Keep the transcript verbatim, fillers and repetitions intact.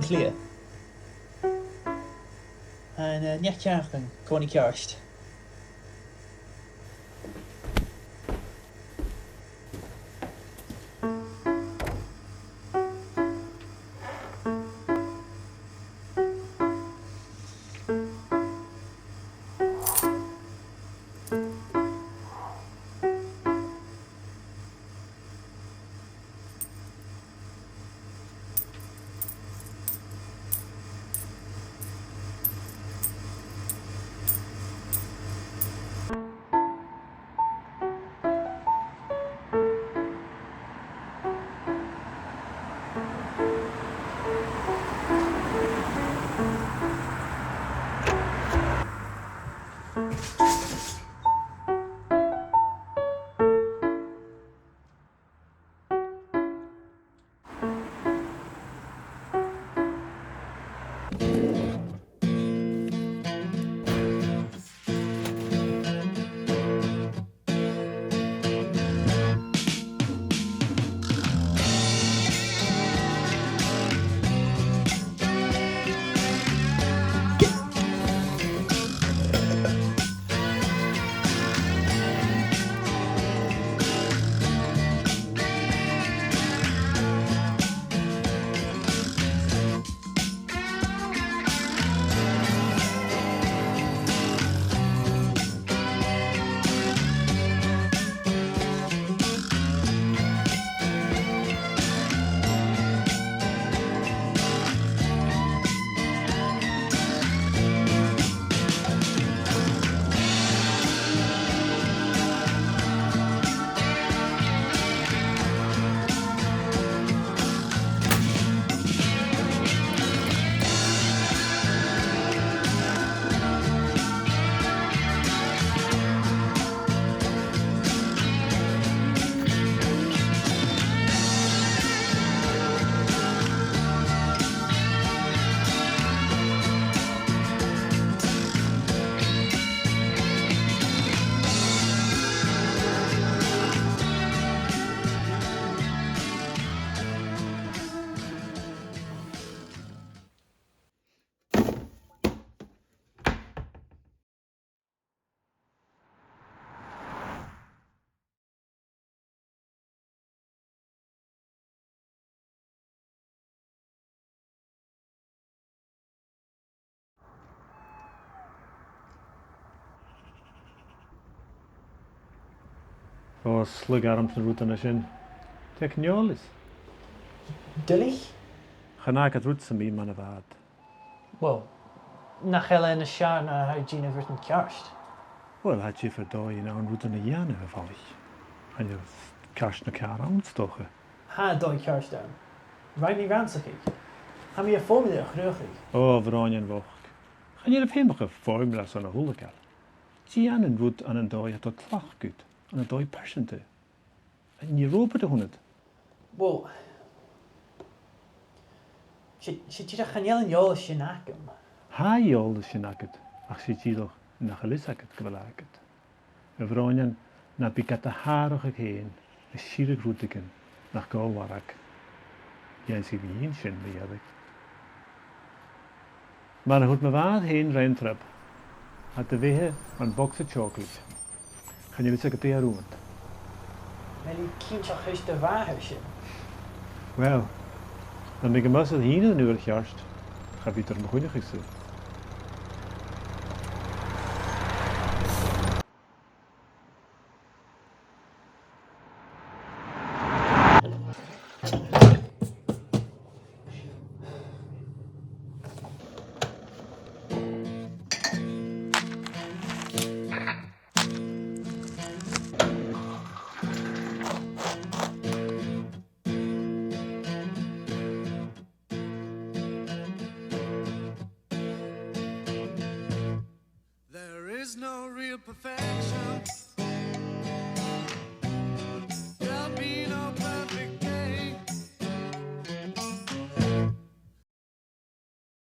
Cliath. An, eh, neach-cearchan, còmhnaidh ceart. Ò, 's lugha ormsa na rudan sin. Teicneòlas. Duilich? Chan fhaigh iad rud sam bith mar a bha iad. Uill, nach eil e nas fheàrr na tha thu a' dèanamh rudan ceart? Uill, tha diofar dòighean ann rudan a dhèanamh, a bhalaich. Chan eil ceart no ceàrr ann, 's dòcha. Tha dòigh cheart ann. Rinn mi rannsachadh. Tha mi air formula a chruthachadh. Ò, a bhroinn bhochd. Chan eil feum aca air formula airson a h-uile càil. Dèan an rud ann an dòigh a tha tlachdmhor dhut, ann an dòigh pearsanta. An e robot a th' annad? Uill, 's e, 's e dìreach chan eil an eòlas sin agam. Tha an eòlas sin agad, ach 's e dìreach nach eil fhios agad gu bheil e agad. A bhroinn, na bi gad atharrachadh fhèin, a' sireadh rudeigin nach gabh a mharbhadh. Dh'ionnsaich mi fhìn sin mu dheireadh. Mar a thuirt mo mhàthair fhèin roimhe an triop, tha do bheatha mar bogsa teòclaid. Chan eil fhios agad dè tha romhad. Bheil thu cinnteach leis do mhàthair sin? Uill, nam biodh am bogsa fhèin an uair cheart, cha bhiodar a' coinneachadh sa. There is no real perfection.